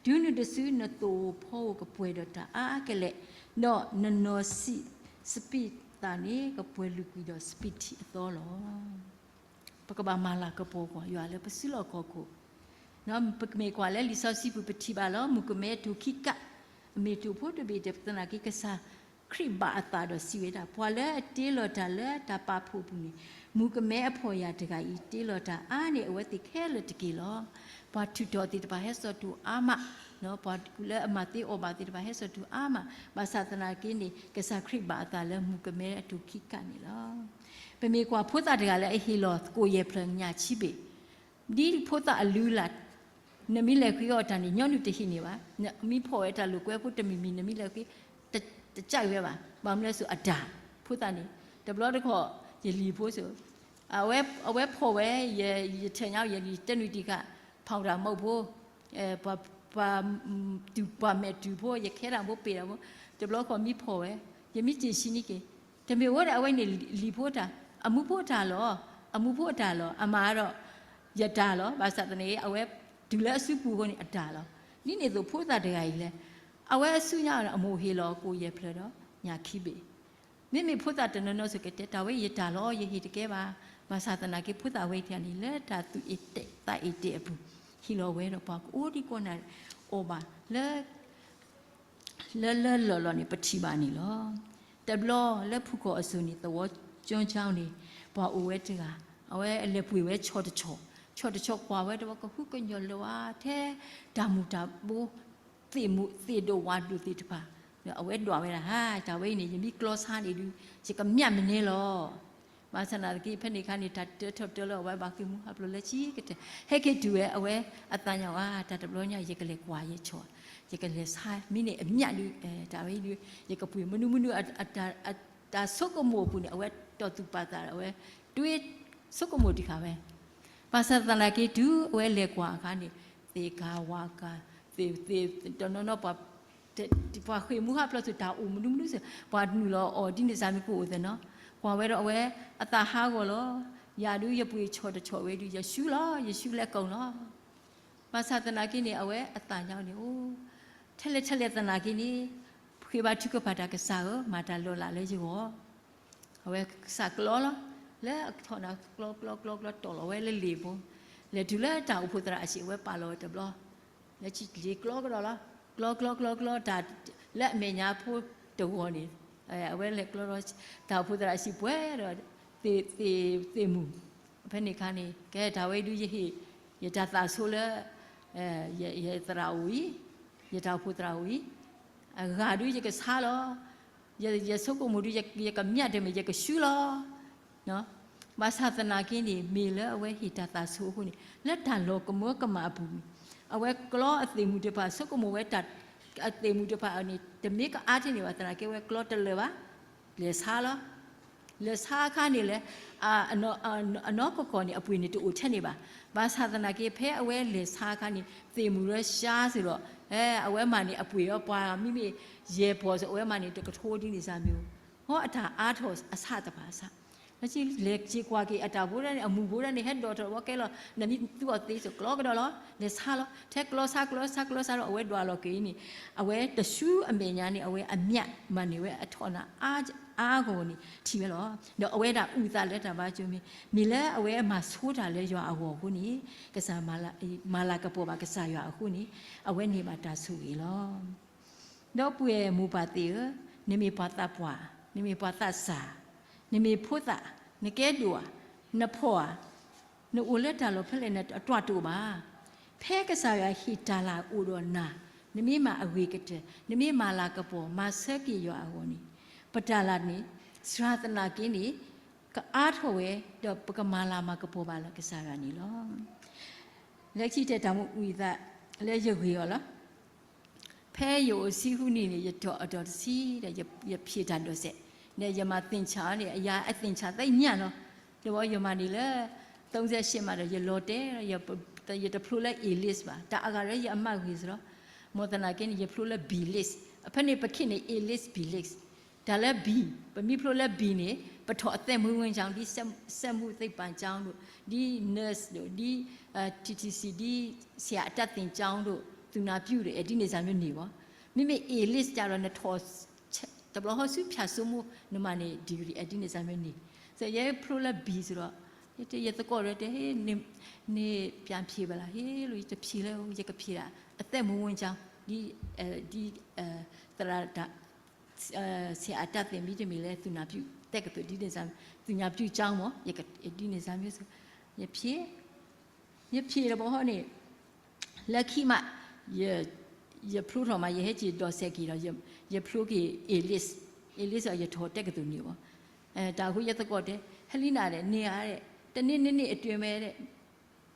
တုၤနုၤတစုနသိၣ်ဖိကပှဲၤဒီးတၢ်အါအါကလဲာ်, ဒီးနနီၢ်စံးစပံးသၣ်န့ၣ် ကပှဲၤလုာ်ကွံာ်ဒီးစပံးထံးအသီလီၤ. ပကဘၣ်မၤလၤကပီၤကွံာ်ယွၤလၢပစုလီၢ်ခီၣ်ခိၣ်, ပမ့ၢ်ကွၢ်လၢလံာ်စီဆှံပူၤ ပထံၣ်ဘၣ်လီၤ. မုၣ်ကမဲအတိၢ်ခံကး အမ့ၢ်တိၢ်ဖိတဘ့ၣ် တသနာ်က့ ကစၢ်ခရံာ်ဘၣ်အသးဒီးစံးဝဲဒၣ်, ပှၤလၢအတ့လီၤတၢ်လၢတၢ်ပာ်ဖှိၣ်အပူၤန့ၣ်, မုၣ်ကမဲအဖှီၣ်ယာ်တဂၤအံၤ တ့လီၤတၢ်အါန့ၢ်အဝဲသ့ၣ်ခဲလၢာ်တက့ၢ်လီၤ. ပှၤထူးထီၣ်သ့ၣ်တဖၣ်ဟဲစိာ်တ့ၢ်အါမး, ပှၤလၢအမၤသ့အီၣ်ဘၣ်သ့ၣ်တဖၣ် ဟဲစိာ်တ့ၢ်အါမး, ဘၣ်ဆၣ်သနာ်က့န့ၣ် ကစၢ်ခရံာ်ဘၣ်အသးလၢမုၣ်ကမဲအတိၢ်ခံကးန့ၣ်လီၤ. ပမ့ၢ်ကွၢ်ဖိသၣ်တဂၤလၢအဟ့ၣ်လီၤကိၣ်ယဲၢ်ဖျၢၣ်ညၣ်ခံဘ့ၣ် ဒ်ဖိသၣ်အလုၢ်အလၢ်, နမ့ၢ်လဲၤဃ့အီၣ်တၢ်န့ၣ် ညီနုၢ်တဟ့ၣ်န့ၢ်ဘၣ်. မ့ၢ်ဖီၣ်ဝဲတၢ်လိာ်ကွဲဖိတမံၤမံၤ နမ့ၢ်လဲၤဃ့ တကးဝဲဘၣ်. ဘၣ်မနုၤလဲၣ်စိၤအတၢ်, ဖိသၣ်န့ၣ် တဘျီတခီၣ် ယလံၤဖိစိၤ, အဝဲဖီၣ်ဝဲ ယထဲညါ ယတနုာ်တံၢ်ဃာ် ဖီၣ်တၢ်မီၢ်ဖိ, ပှၤ တုၤပှၤမဲာ်တုၤဖိ ယခဲတၢ်ဖိပ့ၢ်တၢ်ဖိ, တဘျီတခီၣ်မ့ၢ်ဖီၣ်ဝဲ ယမ့ၢ်တ့ၢ်ဆံးန့ၢ်က့ၤ, တမ့ၢ်အိၣ်ဒီးအဝဲန့ၣ်လံၤဖိတၢ်, အမူဖိတၢ်လီၤ, အမူဖိအတၢ်လီၤ, အမၤဒီး ယတၢ်လီၤ. ဘၣ်ဆၣ်သနာ်က့ အဝဲတုၤလၢအစုပူၤအဃိန့ၣ်အတၢ်လီၤ. ဒ်န့ၣ်အသိးဖိသၣ်တဂၤအံၤလဲၣ်, အဝဲအစုညါအီၤန့ၣ် အမိၢ်ဟ့ၣ်လီၤကိၣ်ယဲၢ်ဖျၢၣ်ဒီးညၣ်ခံဘ့ၣ် မ့မ့ၢ်ဖိသၣ်တနီၤနီၤစိၤကတဲ တၢ်ဝဲယတၢ်လီၤ ယဟ့ၣ်တကဲဘၣ်. ဘၣ်ဆၣ်သနာ်က့ ဖိသၣ်ဝဲတဂၤန့ၣ် လၢတၢ်သူၣ်အ့ၣ်တဲာ်သးအ့ၣ်တဲာ်အပူၤ ဟ့ၣ်လီၤဝဲဒီးပှၤကိးဒံကိးနၤအီၣ်ဘၣ် လၢလၢလီၢ်လီၢ်န့ၣ် ပထံၣ်ဘၣ်န့ၣ်လီၤ. တဘျီလၢဖုၣ်ခီၣ်အစိၤန့ၣ် သဝီကၠိကၠိန့ၣ် ပှၤအိၣ်ဝဲတဂၤ, အဝဲအလဲၤပှ့ၤဝဲဆီတဆီ, ဆီၣ်တဆီၣ်ကွၢ်ဝဲတဝီ ကဟုကညီၢ်လၢၤဝဲထဲ တၢ်မူၤတၢ်ဘိ သ့ၣ်မူၤသ့ၣ်ဒိၣ်ဝၣ်ဒိၣ်သ့ၣ်တဖၣ်, အဝဲဒွးဝဲဒၣ် ဟါ တၢ်ဝဲအံၤန့ၣ် ယမ့ၢ်ကျီဆါန့ၣ်ဒုး ယကမျးမနုၤလီၤ. ဘၣ်ဆၣ်သနာ်က့ ဖဲန့ၣ်အခါန့ၣ် တၢ်တၢထီၣ်တၢလီၤ အဝဲဘၣ်ဃ့ၢ်မှံဟးဖျိးလၢခံကတၢၢ် ဟဲက့ၤတုၤဝဲ အဝဲအသးညါဝဲ တၢ်တဘျီညါ ယကလဲၤကွၢ်ယဲၢ်ဆီၣ်, ယကလဲၤဆါ မ့ၢ်န့ၢ်အမျးဒုး တၢ်ဝဲအံၤဒုး ယကပှ့ၤမနုၤမနုၤ တၢ်ဆိကမိၣ်အပူၤန့ၣ် အဝဲတီၢ်သူၣ်ပာ်သး အဝဲ တွ့ ဆိကမိၣ်တခါဝဲ, ဘၣ်ဆၣ်သနာ်က့ တုၤအဝဲလဲၤကွၢ်အခါန့ၣ် သ့ၣ်ကၤဝၣ်ကၤ သ့ၣ် တနီၤနီၤ ပှၤ ပှၤဃ့ၢ်မှံဟးဖျိးဆူ တၢ်အိၣ်မနုၤမနုၤစ့ၢ် ပှၤနုာ်လီၤအီၣ် ဒ်န့ၣ်စ့ၢ်မ့ၢ်ကအိၣ်သ့ၣ်နီၤ, ကွၢ်ဝဲဒီးအဝဲအသးဟးဂီၤလီၤ. ယၤဒုး ယပှ့ၤဆီၣ်တဆီၣ်ဝဲဒုး ယဆူလီၤ ယဆူလဲကိာ်လီၤ. ဘၣ်ဆၣ်သနာ်က့န့ၣ် အဝဲအသးညါန့ၣ် အိ ထဲလဲၣ်ထဲလဲၣ်သနာ်က့န့ၣ် ဃ့ဘါထုကဖၣ်တၢ် ကစၢ်ဧၢ မၤတၢ်လီၤလးလၢယဂီၢ်, အဝဲကစၢ်ကျီလီၤ, လၢအထီၣ်န့ၣ် ကျီကျီကျီကျီ တီၢ်လီၤဝဲလၢလ့ၣ်ဖိ, လဲၤတုၤလၢတၢ်အိၣ်ဖှိၣ်သရၣ်အဟံၣ် အဝဲပာ်လီၤဝဲတဘျီ, လၢခံလ့ၣ်ကျီကဒီးလီၤ, ကျီကျီကျီကျီ တၢ်လၢအမဲာ်ညါဖိတဂီၤန့ၣ် အဝဲလဲၤကျီလီၤ တၢ်အိၣ်ဖှိၣ်သရၣ်အဟံၣ်ပှဲၤဒီး သ့ၣ်မုၢ်, ဖဲန့ၣ်အခါန့ၣ် ကဲတၢ်ဝဲဒုးယဟ့ၣ် ယတၢ်သးဆိလၢ ယသရၣ်အိၣ်အံၤ, ယတၢ်အိၣ်ဖှိၣ်သရၣ်အိၣ်အံၤ, အဂၤဒုးယကဆါလီၤ, ယဆိကမိၣ်ဒုး ယကမျးတမ့ၢ် ယကဆူလီၤ. ဘၣ်ဆၣ်သနာ်က့န့ၣ် မ့ၢ်လၢအဝဲဟ့ၣ်တၢ်သးဆိအဃိန့ၣ် လၢတၢ်လီၤကမၢကမၣ်အပူၤန့ၣ် အဝဲကျီအသ့ၣ်မုၢ်တဖၣ် ဆိကမိၣ်ဝဲ အသ့ၣ်မုၢ်တဖၣ်န့ၣ် တမ့ၢ်ကအါထဲန့ၣ်ဘၣ်သနာ်က့ အဝဲကျီတလၢာ်ဘၣ်, လဲၤဆါလီၤ. လဲၤဆါအခါန့ၣ်လဲၣ် အနီၢ်ကီၢ်ကီၢ်န့ၣ် အပှ့ၤန့ၣ်တအိၣ်ထဲန့ၣ်ဘၣ်. ဘၣ်ဆၣ်သနာ်က့ ဖဲအဝဲလဲၤဆါအခါန့ၣ် သ့ၣ်မုၢ်လၢဆါစ့ၢ်ဒီး အဝဲမၤန့ၣ် အပှ့ၤအီၤပှၤမ့မ့ၢ် ယဲၢ်ပီၢ်စ့ၢ် အဝဲမၤန့ၣ် တကထိဒ်န့ၣ်စ့ၢ်မ့ၢ်, ဟီအတၢ်အါထီၣ်အဆၣ်သပှၢ်အဆၣ်, လဲၤစ့ၢ်ကွၢ်က့ၤအတၢ်အိၣ်ဖှိၣ်ဒၣ်န့ၣ် အမုၢ်ဖိဒၣ်န့ၣ် ဟဲဒိးထီၣ်ဝဲကဲလီၤ နမ့ၢ်သူအီၤသ့စ့ၢ် ကျီကဒီးလီၤ လဲၤဆါလီၤ. ထဲကျီဆါကျီဆါကျီဆါဒီး အဝဲဒွးလီၤက့ၤအံၤန့ၣ် အဝဲတဆူအမဲာ်ညါန့ၣ် အဝဲအမျးမၤန့ၢ်ဝဲအထီၣ်နၤ အါဂီၢ်န့ၣ် ထံၣ်ဝဲလီၤ. ဒီးအဝဲဒၣ်အုၣ်သးလၢတၢ်ဘါကၠိမ့ၢ် မ့ၢ်လၢအဝဲမၤဆိတၢ်လၢယွၤအဂီၢ်အဃိန့ၣ် ကစၢ်မၤလၤကပီၤဘၣ်ကစၢ်ယွၤအဃိန့ၣ် အဝဲန့ၢ်ဘၣ်တၢ်ဆိၣ်ဂ့ၤလီၤ. ဒီပုၢ်ဝဲၢ်မိၢ်ပၢ်သ့ၣ်ဧၢ, နမ့ၢ်ပှၤသးပှၢ်, နမ့ၢ်ပှၤသးစၢ်, နမ့ၢ်ဖိသၣ်, နကဲဒိၣ်ဧါ, နဖှီၣ်ဧါ, နအိၣ်လၢတၢ်လီၢ်ဖဲလဲၣ် နတၢ်တွာ်တအိၣ်ဘၣ်. ဖဲကစၢ်ယွၤဟ့ၣ်တၢ်လၤအိၣ်ဒီးနၤ, နမ့ၢ်မၤအဂ့ၤကတၢၢ်, နမ့ၢ်မၤလၤကပီၤ မၤဆၢက့ၤယွၤအဂီၢ်န့ၣ်, ပတၢ်လၤန့ၣ် စှၤသနာ်က့န့ၣ် ကအါထီၣ်ဝဲ ဒီးပကမၤလၤမၤကပီၤဘၣ်လၢကစၢ်ယွၤန့ၣ်လီၤ. လၢခံတဲတၢ်မူအုၣ်သးလၢယဂ့ၤအီၤလီၤ. ဖဲယအိၣ်ဆံဃုနံၣ်န့ၣ် ယထီၣ်အတီၢ်တဆံဒီး ယဖျ့းတၢ်ဒိးစဲး, ဒီးယမၤသ့ၣ်ဆၣ်အီၤန့ၣ် အယၤအသ့ၣ်ဆၣ်သ့ၣ်ညါလီၤ. ဒီးယမၤန့ၣ်လၢ သုံးဆယ့်ရှစ် မးဒီး ယလီၤတဲာ် ယတဖျိလၢ A list ဘၣ်, တၢ်အဂၤလၢယအမၤဂ့ၤစ့ၢ်လီၤ. မ်သနာ်က့န့ၣ် ယဖျိလၢ B list, ဖဲန့ၣ်ပခ့ၣ်န့ၣ် A list B list, တၢ်လၢ B, ပမ့ၢ်ဖျိလၢ B န့ၣ် ပထီၣ်အသက်မွေးဝမ်းကျောင်း ဒ်စက်မှုသိပ္ပံကျောင်းဒိၣ်, ဒ် nurse ဒိၣ်, ဒ် TTC, ဒ်ဆရာအတတ်သင်ကျောင်းဒိၣ်, သူနာပြုဒိၣ် ဒ်န့ၣ်စ့ၢ်မ့ၢ်န့ၢ်ဘၣ်. မ့မ့ၢ် A list ကဒီး နထီၣ် တဘျီဃီဆူ ဖြတ်ဆူမူ နမၤန့ၢ် degree ဒ်န့ၣ်စ့ၢ်မ့ၢ်န့ၢ်. ယဲဖျိလၢ B စ့ၢ်ဒီး ယသကိးဒီးတဲ နပြန်ဖြေပါလား, ဟ့ၣ်လီၤ ယတဖြေလၢၤ, ယကဖြေဒၣ် အသက်မွေးဝမ်းကျောင်း ဒ် ဒ် သရၣ် ဆရာအတတ်သင် မ့တမ့ၢ်လၢ သူနာပြု တက္ကသိုလ် ဒ်န့ၣ်စ့ၢ်, သူနာပြုကျောင်းမ့ၢ် ဒ်န့ၣ်စ့ၢ်မ့ၢ်, ယဖြေ ယဖြေတဘျီဃီန့ၣ် လၢခံမး ယဖျိထီၣ်မး ယဟဲက့ၤဒိးစဲးက့ၤဒီး ယဖျိက့ၤ A list, A list ဒီး ယထီၣ်တက္ကသိုလ်န့ၣ်ဘၣ်. တၢ်အဃိယသကိးတဲ ဟဲလံနၤဒီး န့ၢ်ဧါဒီး တန့ၢ်န့ၢ်န့ၢ်အတွဲမဲဒီး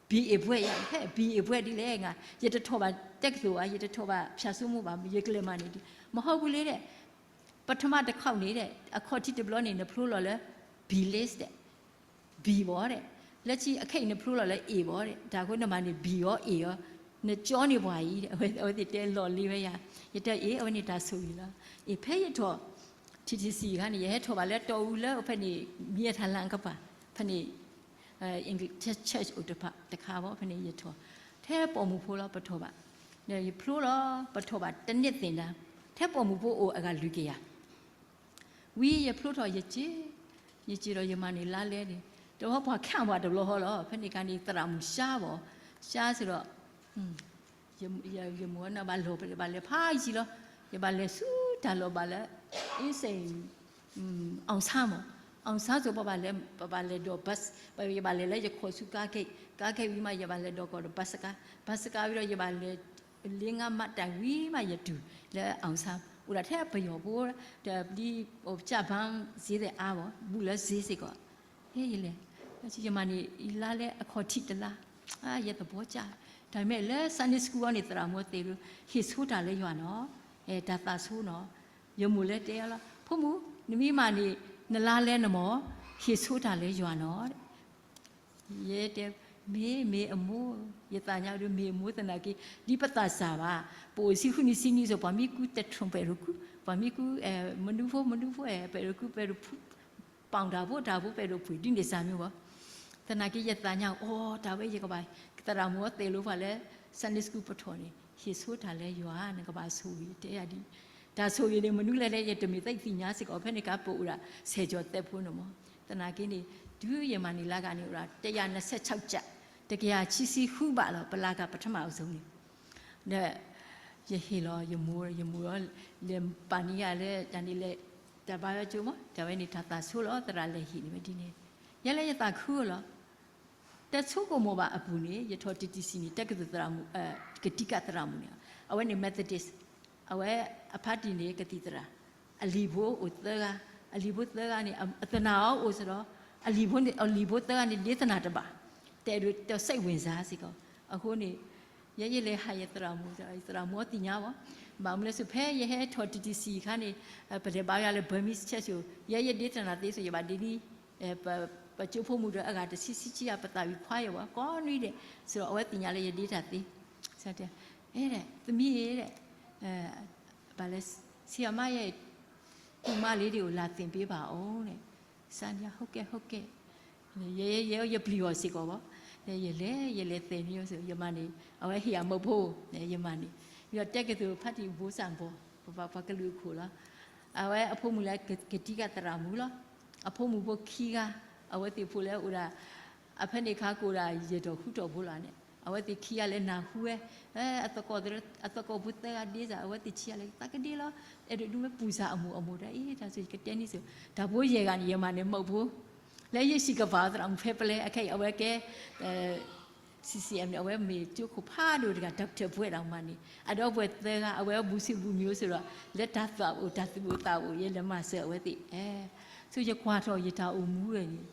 B A ဘွဲ့အံၤ ဟဲ B A ဘွဲ့ဒ်လဲၣ် ယတထီၣ်ဘၣ်တက္ကသိုလ်ဘၣ်, ယတထီၣ်ဘၣ် ဖြတ်ဆူမူ ဘၣ်, ယကလဲၤမၤန့ၢ်ဒ် မဟီၣ်ပူၤလံဒီး ပထမတခီၣ်န့ၣ်ဒီး အခီၣ်ထံးတဘျီန့ၣ် နဖျိလီၤလၢ B list ဒီး B ဘၣ်ဒီး လၢခံအခဲအံၤနဖျိလီၤလၢ A ဘၣ်ဒီး တၢ်အဃိနမၤန့ၢ် B အီၤ A အီၤ နကၠီန့ၢ်ပှၤအံၤဒီး အဝဲသ့ၣ်တဲလီၤလံဝဲယၤ, ယတဲအံၤ အဝဲန့ၣ်တၢ်ဆိၣ်ဂ့ၤလီၤ. အံၤ ဖဲယထီၣ် T T C အခါန့ၣ် ယဟဲထီၣ်ဘၣ်လၢတီအူလၢဖဲန့ၣ် မံၤအထၢၣ်လၢအကပၤ ဖဲန့ၣ် English church အိၣ်တဖၣ်တခါဘၣ် ဖဲန့ၣ်ယထီၣ် ထဲပိာ်မုၣ်ဖိလီၤ ပထီၣ်ဘၣ်, ဒီးယဖျိလီၤ ပထီၣ်ဘၣ်တနံၣ်သ့ၣ်နၤ ထဲပိာ်မုၣ်ဖိအိၣ်အဂၤလွံၢ်ကယၤ ဝံၤယဖျိထီၣ် ယစ့, ယစ့ဒီးယမၤန့ၢ်လါလဲန့ၣ် တဘျီပှၤခးပှၤတဘျီဃီလီၤ. ဖဲန့ၣ်အခါန့ၣ် သရၣ်မုၣ်ရှါဘၣ်, ရှါစ့ၢ်ဒီး ယမိၢ်န့ၣ်ဘၣ်လီၤ ဘၣ်လဲၤဖးယံၤလီၤ. ယဘၣ်လဲၤဆူတၢ်လီၢ်ဘၣ်လၢ အင်းစိန် အောင်ဆန်းမး အောင်ဆန်း ဆို ပဘၣ်လဲၤ ပဘၣ်လဲၤဒိး bus, ယဘၣ်လဲၤလၢယခိးဆူ ကါခဲ, ကါခဲဝံၤမး ယဘၣ်လဲၤဒိးကီးဒီး bus ကါ, bus ကါဝံၤဒီး ယဘၣ်လဲၤလၢ ငါးမးတၢ်ဝံၤမး ယတုၤလၢ အောင်ဆန်း, အိၣ်ဒၣ်ထဲပယီၤဖိ, ဒီးပဒ် ကၠၣ်ဘၣ် စ့သ့ၣ်အါဘၣ် ဘူးလၢစ့စ့ၢ်ကီး, ဟဲယလဲၤ, ယမၤန့ၣ် ယလါလၢအခီၣ်ထံးတလါ, ယသဘီကၠၣ်, တၢ်မ့ၢ်လၢ Sunday school အံၤန့ၣ် သရၣ်မုၣ်အီၤသ့ၣ်လၢ ဟ့ၣ်ဆိတၢ်လၢယွၤနီၤ, တၢ်သးဆိနီၤ, ယမိၢ်လၢတဲအီၤလီၤ, ဖိမုၣ် နမ့ၢ်မၤန့ၣ် နလါလဲနမီၢ်, ဟ့ၣ်ဆိတၢ်လၢယွၤနီၤ ယတဲ, မ့ၢ် မ့ၢ်အမိၢ်, ယသးညါဒုး မ့ၢ်အမိၢ်သနာ်က့, ဒ်ပသးစၢ်ဘၣ်, ပအိၣ်ဆံဃုနံၣ်ဆံနံၣ်စိၤ ပှၤမ့ၢ်ကူ တထူၣ်ပဲာ်ဒိၣ်ကူ, ပှၤမ့ၢ်ကူ မနုၤဖိ မနုၤဖိ ပဲာ်ဒိၣ်ကူ ပဲာ်ဒိၣ်ဖု, ပီၣ်တၢ်ဖိတၢ်ဖိ ပဲာ်ဒိၣ်ဖုး ဒ်န့ၣ်စၢ်မ့ၢ်ဘၣ်, သနာ်က့ ယသးညါအိၣ် တၢ်ဝဲယကဘၣ်, သရၣ်မုၣ်အီၤသ့ၣ်လိပှၤလၢ Sunday school ပထီၣ်န့ၣ် ဟ့ၣ်ဆိတၢ်လၢယွၤ နကဘၣ်ဆိၣ်ဂ့ၤ တဲယၤဒ်, တၢ်ဆိၣ်ဂ့ၤန့ၣ် မနုၤလဲၣ်လဲၣ် ယတမ့ၢ်သ့ၣ်ညါစ့ၢ်ကီး ဖဲန့ၣ်ကါ ပအိၣ်ဒၣ်ဆယ်ကျော်သက်ဖိန့ၣ်မး, သနာ်က့န့ၣ် တုၤယမၤန့ၢ်လါဂၤန့ၣ် အိၣ်ဒၣ် တစ်ရာနှစ်ဆယ့်ခြောက်ကျပ်, တစ်ရာခြောက်ဆံဃုဘးလီၤ ပလါဂၤပထမအစုန့ၣ်, ဒီး ယဟ့ၣ်လီၤ ယမိၢ် ယမိၢ်လီၤ, လဲၤပာ်န့ၢ်ယၤလၢ တၢ်န့ၣ်လဲၤ တၢ်ဘါယွၤကၠိမး တၢ်ဝဲန့ၣ် တၢ်သးဆိလီၤ သရၣ်လဲၤဟ့ၣ်န့ၣ်ဝဲဒ်န့ၣ်, ယဲလၢယသးခုလီၤ တဆိကမိၣ်ဘၣ်အပူၤန့ၣ် ယထီၣ် T T C န့ၣ် တက္ကသိုလ်သရၣ်မုၣ်, ကထိကသရၣ်မုၣ်န့ၣ်, အဝဲန့ၣ် Methodist, အဝဲအဖါတံၢ်န့ၣ် ကသံၣ်သရၣ်, အလံၤဖိအိၣ်သၢဂၤ, အလံၤဖိသၢဂၤန့ၣ် အသနၢ်အီၤအိၣ်စ့ၢ်ဒီး, အလံၤဖိန့ၣ် အလံၤဖိသၢဂၤန့ၣ် ဒ့သနၢ်တဘၣ်, တဲဒိးတဲ စိတ်ဝင်စား စ့ၢ်ကီး, အဃိန့ၣ် ယဲယလဲၤဟးယသရၣ်မုၣ်, ယသရၣ်မုၣ်အီၤသ့ၣ်ညါဘၣ်, ဘၣ်မနုၤလဲၣ်စ့ၢ် ဖဲယဟဲထီၣ် T T C အခါန့ၣ်, ပလဲၤဘါယွၤလၢ Burmese church ယဲယဒ့သနၢ်သ့စ့ၢ် ယဘၣ်ဒ့န့ၣ် ပကၠိဖိမုၣ်ဒီးအဂၤတဆံဆံဆံ ပသးဝံၣ်ခွါယဲၢ်ဝဲ ကိးနွံဒဲး, စ့ၢ်ဒီးအဝဲသ့ၣ်ညါလၢယဒ့တၢ်သ့, အဲ သမီးဧၢ, ဘၣ်လဲၤ ဆရာမရဲ့ တူမလေးတွေကို လာသင်ပေးပါဦးန့ၣ်, စၢ်န့ၣ် ဟုတ်ကဲ့ ဟုတ်ကဲ့, ယဲယဲယပျံၤအီၤစ့ၢ်ကီးဘၣ်, ယလဲၤ ယလဲၤသဲန့ၣ် ယမၤန့ၣ် အဝဲဟ့ၣ်အမုၢ်ဖိ, ယမၤန့ၣ်, ဒီးတကသူဖးတံၢ်ဘိစၢ်ဘီၣ်, ပပှၤကလုာ်အခိၣ်လီၤ, အဝဲအဖိမုၣ်လၢကထံကသရၣ်မုၣ်လီၤ, အဖိမုၣ်ဖိခံဂၤ, အဝဲသ့ၣ်ဖိလၢအိၣ်ဒၣ် အဖဲန့ၣ်ခါကအိၣ်ဒၣ်ယဲၢ်တီၢ်ဃုတီၢ်ဖိလီၤန့ၣ်, အဝဲသ့ၣ်ခံဂၤလၢနၢ်ဟူဝဲ, အသကိးဖိသၢဂၤဒ့စ့ၢ် အဝဲသ့ၣ်ခံဂၤလၢသးကဒ့လီၤ, အဲၣ်ဒိးဒုးမ့ၢ်ပူၤစၢ်အမိၢ်အမိၢ်ဒီး အ့ တၢ်ဆိၣ်ယကတဲန့ၣ်စ့ၢ်, တၢ်ဖိယဲၢ်ဂၤန့ၣ် ယမၤန့ၣ်မုၢ်ဖိ, လၢယစံးကပၤသရၣ်မုၣ်ဖဲပလဲ အခဲအံၤ အဝဲကဲ C C M န့ၣ် အဝဲမ့ၢ်ကၠိခိၣ်ဖးဒိၣ်တဂၤ doctor ပှဲၤဒၣ်မးန့ၣ် အဒီပုၢ်ဝဲၢ်သၢဂၤ အဝဲဘူၣ်ဆံးဘူၣ်မံၤစ့ၢ်ဒီး လၢတၢ်သးအိၣ်တၢ်သူၣ်အိၣ်သးအိၣ် ယလဲၤမၤစၢၤအဝဲသ့ၣ်, ဆိယကွၢ်ထီၣ်ယတၢ်အိၣ်မူဝဲန့ၣ်,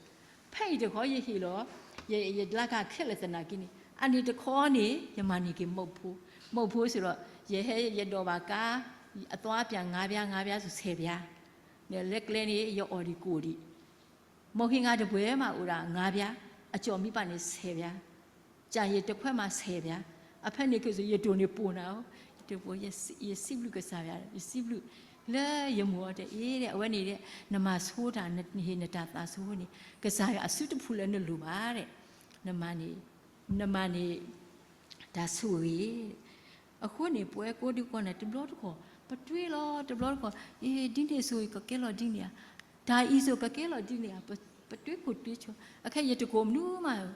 ဖဲအံၤတခီယဟ့ၣ်လီၤ, ယလါကခဲလၢာ်သနာ်က့န့ၣ် အန့ၣ်တခီန့ၣ် ယမၤန့ၢ်က့ၤမုၢ်ဖိ, မုၢ်ဖိစ့ၢ်ဒီး ယဟဲယဒိးဘၣ်ကါ အသွါပၠၣ် ငါးပြား ငါးပြား ဆယ်ပြား, လၢကျဲန့ၣ် ယအီၣ်ဒံးကိၣ်ဒံး မုၢ်ဟ့ၣ်ငါတပှဲၤမးအိၣ်ဒၣ် ငါးပြား, အကၠီၣ်မံပာ်န့ၣ် ဆယ်ပြား, ကၠၣ်ယတခွဲးမး ဆယ်ပြား, အဖဲန့ၣ်က့ၤစိၤ ယတိၢ်န့ၣ်ပိာ်နၤဧိၤ, ယတိၢ်ပိာ် ယစံးဘျုးကစၢ်ယွၤ ယစံးဘျုး လၢယမိၢ်အီၤတဲအ့ အဝဲန့ၣ် နမၤဆိတၢ် နဟ့ၣ်နတၢ်သးဆိန့ၣ် ကစၢ်ယွၤအစုတဖုလၢနလိၣ်ဘၣ်, နမၤန့ၣ် နမၤန့ၣ် တၢ်ဆိၣ်ဂ့ၤ အဃိန့ၣ် ပဝဲကိးဒံကီးန့ၣ် တဘျီတခီၣ် ပတွေးလီၤ တဘျီတခီၣ် အ့ ဒ်န့ၣ်စိၤ ကကဲလီၤဒ်န့ၣ်ဧါ, တၢ်အံၤစိၤကကဲလီၤဒ်န့ၣ်ဧါ, ပတွေးခိၣ်တွေးဆိ, အခဲအံၤယတကိးမနုၤမး,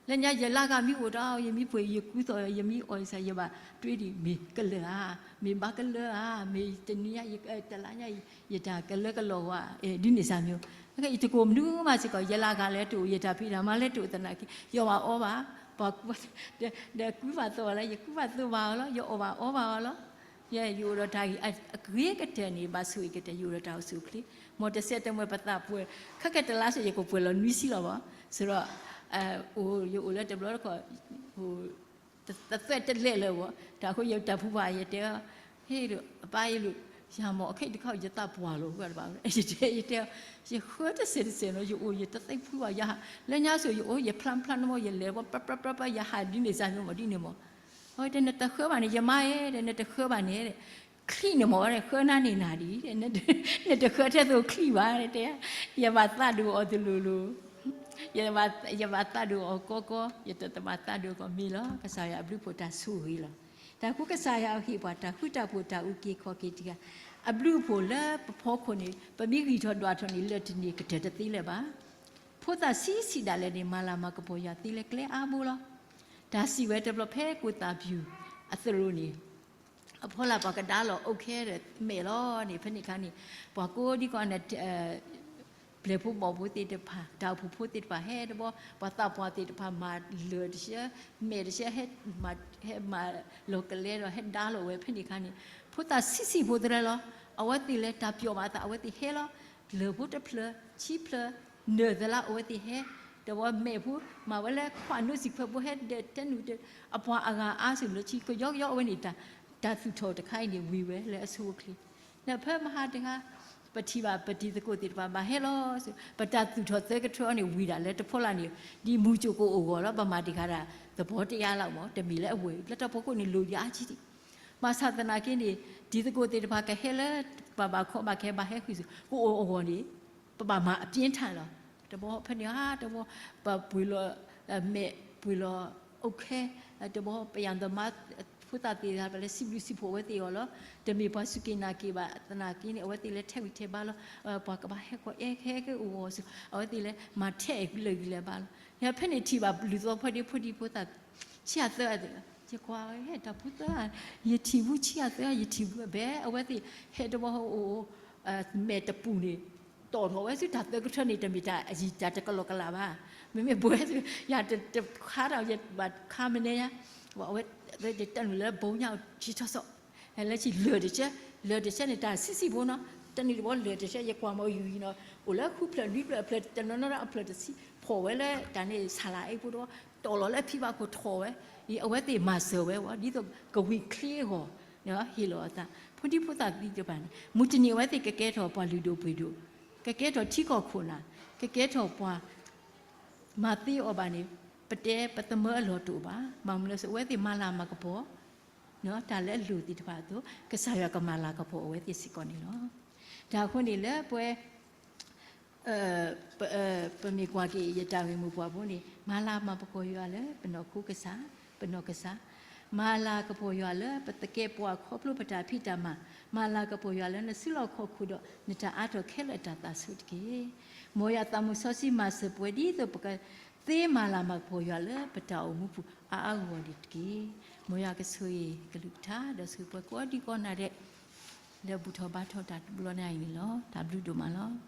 လၢညါယလါကမ့ၢ်အိၣ်ဒီး ယမ့ၢ်ပှ့ၤ ယကူသိး ယမ့ၢ်အီၣ်ယစၢ် ယဘၣ်တွေးဒံး မ့ၢ်ကလၢာ်ဧါ, မ့ၢ်ဘၣ်ကလၢာ်ဧါ, မ့ၢ်တနံၤညါ တလါညါအံၤ ယတၢ်ကလၢကလီၤဝဲ, ဒ်န့ၣ်စၢ်မ့ၢ်, အခဲအံၤယတကိးမနုၤမးစ့ၢ်ကီး ယလါကလဲၤတအိၣ် ယတၢ်ဖံးတၢ်မၤလဲၤတအိၣ်သနာ်က့ ယအီၣ်ဘၣ်အီဘၣ်, ဒီးကူဘၣ်သိးဘၣ်လၢ ယကူဘၣ်သိးဘၣ်အီၤလီၤ, ယအီၣ်ဘၣ်အီဘၣ်အီၤလီၤ, ယ ယအိၣ်ဒီးတၢ်ဂ့ၤ အဂ့ၤကတၢၢ်န့ၣ် ဘၣ်ဆိၣ်ဂ့ၤကတၢၢ် ယအိၣ်ဒီးတၢ်အိၣ်ဆူၣ်အိၣ်ချ့, မ်တစဲးတမှဲၤပသးပှဲၤ, ခဲကဲတလါစ့ၢ် ယကပှဲၤလီၤနွံဆံလီၤဘၣ်, စ့ၢ်ဒီး အိၣ် ယအိၣ်လၢတဘျီတခီၣ် တသွဲၣ်တလဲၣ်လၢၤဘၣ်, တၢ်ဃိယတၢ်ဖုဘၣ် ယတဲအီၤ, ဟ့ၣ်ဒီး အပၢ်ယလူၤ, ယၤမ့ၢ် အခဲအံၤတခီ ယသးပှၢ်လီၤ ဝဲတဘၣ်, ယတဲ ယတဲအီၤ, ယဃၢတစဲးတစဲးနီၤ ယအိၣ်ယတသ့ဖုဘၣ် ယဟး လၢညါစိၤ ယအိၣ်ယဖျါဖျါနမ့ၢ် ယလဲၤဝဲ ပြပြပြပြ ယဟးဒ်န့ၣ်စၢ်မ့ၢ်မ့ၢ်ဒ်န့ၣ်မ့ၢ်, အဝဲတဲ နတဃၢဘၣ်န့ၣ် ယမါဧၢ တဲ နတဃၢဘၣ်န့ၣ် ချံၣ်န့ၣ်မ့ၢ် တဲ ဃၢနၤန့ၣ်နၤဒ် နတဃၢထဲသိးချံၣ်ဘၣ် တဲ ယဘၣ်သးဒိၣ်အီၤတလိၤလိၤ, ယဘၣ်သးဒိၣ်အီၤကီကီ, ယတမၤသးဒိၣ်ကီးမ့ၢ်လီၤ. ကစၢ်ယွၤအဘျုးအဖှိၣ်တၢ်ဆိၣ်ဂ့ၤလီၤ. တၢ်ဃူကစၢ်ယွၤအဟ့ၣ်ပှၤ တၢ်ဃူတၢ်ဖိးတၢ်အုၣ်က့ၤခီၣ်က့ၤတဂၤ, အဘျုးအဖှိၣ်လၢပဖီခိၣ်န့ၣ် ပမ့ၢ်ဂံၢ်ထီၣ်ဒွးထီၣ်န့ၣ် လၢတန့ၢ်ကတၢၢ်တသ့လၢၤဘၣ်. ဖိသၣ်ဆံးဆံးဒၣ်လဲာ်န့ၣ် မၤလၤမၤကပီၤယွၤသ့လၢကျဲအါဘိလီၤ. တၢ်စံးဝဲတဘျီဖဲကိၣ်သၣ်ပျူၤအသရိာ်န့ၣ် အဖီလာ်ပှၤကဒါလီၤအိၣ်ခဲဒီးမဲာ်လီၤန့ၣ် ဖဲန့ၣ်အခါန့ၣ် ပှၤကိးဒံကီးန့ၣ် ဖဲ လၢၢ်ဖိဘီၣ်ဖိသ့ၣ်တဖၣ် တၢ်အိၣ်ဖှိၣ်ဖိသ့ၣ်တဖၣ်ဟဲတဘျီ ပှၤသးပှၢ်သ့ၣ်တဖၣ်မၤလၢၢ်တဆှၢ မဲာ်တဆှၢ ဟဲမၤ ဟဲမၤလီၤကလဲဒီး ဟဲဒါလီၤဝဲဖဲန့ၣ်အခါန့ၣ် ဖိသၣ်ဆံးဆံးဖိသရၢလီၤ. အဝဲသ့ၣ်လၢတၢ်ပျီၣ်ဘၣ်အသး အဝဲသ့ၣ်ဟဲလီၤ. လၢၢ်ဖိတဖျၢၣ် ဆံဖျၢၣ် နၢၤသလါ အဝဲသ့ၣ်ဟဲ တဘျီမဲာ်ဖိ မၤဝဲလၢခွးနိစံာ်ခွဲးဖိဟဲဒၢးတဲနုာ် အပှၤအဂၤအါစုလၢဆံ ကယီကယီအဝဲန့ၣ် တၢ်သူၣ်ထီၣ်တခါအံၤန့ၣ် ဝံၤဝဲလၢအဆိအချ့ လၢဖဲမဟါတဟါ ပထံၣ်ဘၣ်ပတံၤသကိးသ့ၣ်တဖၣ်ဘၣ်ဟဲလီၤ. ပတၢ်သူၣ်ထီၣ်သၢကထၢအံၤန့ၣ် ဝံၤဒၣ်လၢတဖီလာ်န့ၣ် ဒ်မူကၠိၣ်ကိၣ်အိၣ်ဂီၢ်လီၤ. ပမၤတ့ၢ်ဃာ်ဒၣ်သဘီတယါလီၤမး တမ့ၢ်လၢအဝဲၢ် လၢတၢ်ဖီခိၣ်န့ၣ် လိၣ်ယါအါကံဒံး ဘၣ်ဆၣ်သနာ်က့န့ၣ် တံၤသကိးသ့ၣ်တဖၣ်ကဟဲလၢ ပဘၣ်ခီဘၣ်ခဲဘၣ်ဟဲဃုာ်ဆူ ကအိၣ်အဂီၢ်န့ၣ် ပဘၣ်မၤအပြင်းထန်လီၤ. တဘျီဖဲန့ၣ်ဧါ တဘျီ ပပှ့ၤလီၤ မဲာ်ပှ့ၤလီၤ အိၣ်ခဲ တဘျီပယၣ်သးမါ ဖိသၣ်သ့ၣ်တဖၣ်လၢစံးဘျုးစံးဖှိၣ်အဝဲသ့ၣ်အဂီၢ်လီၤ. တမ့ၢ်ပှၤစူၢ်က့ၤနာ်က့ၤဘၣ်သနာ်က့န့ၣ် အဝဲသ့ၣ်လၢထဲးဝံၤထဲးဘါလီၤ. ပှၤကဘၣ်ဟဲကီးအဲၣ်ခဲကအိၣ်ဂီၢ်ဆူ အဝဲသ့ၣ်လၢမၤထဲးလၢာ်ဂံၢ်လၢာ်ဘါလီၤ. ဖဲန့ၣ်ထံၣ်ဘၣ်လုၢ်သီဖိဒံဖိဒံဖိသၣ် ဆံအသၢအသ့ၣ်လီၤ. ယကွၢ်ဝဲဟဲတၢ်ဖိသၢ ယထံၣ်ဘူးဆံအသၢ ယထံၣ်ဘူးဘဲ အဝဲသ့ၣ်ဟဲတဘျီအိၣ် မဲာ်တပူၤန့ၣ် တီၣ်ထီၣ်ဝဲဆူတၢ်သၢကထၢန့ၣ် တမ့ၢ်တၢ်အယံၤတၢ်တကလီကလးဘၣ်. မ့မ့ၢ်ပဝဲ ယၤတခါဒီးယဘၣ်ခါမနုၤညါ အဝဲတနုာ်လၢဘိညါအီၤထံထီၣ်စီၣ် လၢဆံလၢၢ်တဆၢ လၢၢ်တဆၢန့ၣ် တၢ်ဆံးဆံးဖိနီၤ တနုာ်တဘျီလၢၢ်တဆၢ ယကွၢ်မ့ၢ်အီၤယူၤယူၤနီၤ အိၣ်လၢဃုဖျၢၣ်နွံဖျၢၣ်အဖျၢၣ် တနီၤနီၤဒီးအဖျၢၣ်တဆံ ဖီၣ်ဝဲလၢတၢ်န့ၣ် ဆၣ်လၤအ့ဖိတဘျီ တီၣ်လီၤလၢအဖံဘၣ်ခိၣ်ထီၣ်ဝဲ အဝဲသ့ၣ်မၤစၢၤဝဲဝဲ ဒ်သိးကဝံၤချ့အဂီၢ် ဟ့ၣ်လီၤအသး ဖိဒံဖိသၣ်သ့ၣ်တဖၣ်န့ၣ် မုၢ်တနံၤအဝဲသ့ၣ်ကကဲထီၣ်ပှၤလုၢ်ဒိၣ်ပှ့ၤဒိၣ် ကကဲထီၣ်ထံကီၢ်ခိၣ်နၢ် ကကဲထီၣ်ပှၤ မၤသ့အီၤဘၣ်န့ၣ် ပတဲပသမၢအလီၢ်တအိၣ်ဘၣ်. ဘၣ်မနုၤလဲၣ် အဝဲသ့ၣ်မၤလၤမၤကပီၤ တၢ်လၢအလိၣ်သ့ၣ်တဖၣ်အသိး ကစၢ်ယွၤကမၤလၤကပီၤအဝဲသ့ၣ်စ့ၢ်ကီးန့ၣ်လီၤ. တၢ်အဃိန့ၣ်လၢပဝဲ ပမ့ၢ်ကွၢ်က့ၤယတၢ်ဂ့ၢ်မိၢ်ပှၢ်ဖိန့ၣ် မၤလၤမၤပကီၢ်ယွၤလၢပနီၢ်ခိကစၢ် ပနီၢ်ကစၢ်, မၤလၤကပီၤယွၤလၢပသကဲးပဝးခီဖျိပတၢ်ဖံးတၢ်မၤ, မၤလၤကပီၤယွၤလၢနစုလီၢ်ခီၣ်ခိၣ်ဒီး နတၢ်အါထီၣ်ခဲလၢာ်အတၢ်သးဆူၣ်တက့ၢ်. မ်ယွၤသးမုာ်စီဆှံမၤစၢၤပှၤဒ်သိးပကသ့မၤလၤမၤကပီၤယွၤလၢပတၢ်အိၣ်မူပူၤအါအါဂီၢ်ဂီၢ်န့ၣ်တက့ၢ်. မ်ယွၤကဆိၣ်ဂ့ၤကလုၢ်ကထါဒီးဆိၣ်ဂ့ၤပှၤကိးဒံကိးနၤဒဲး လၢဘူၣ်ထီၣ်ဘါထီၣ်တၢ်တဘျီညါအံၤန့ၣ်လီၤ. တၢ်ဘျုးဒိၣ်မးလီၤ.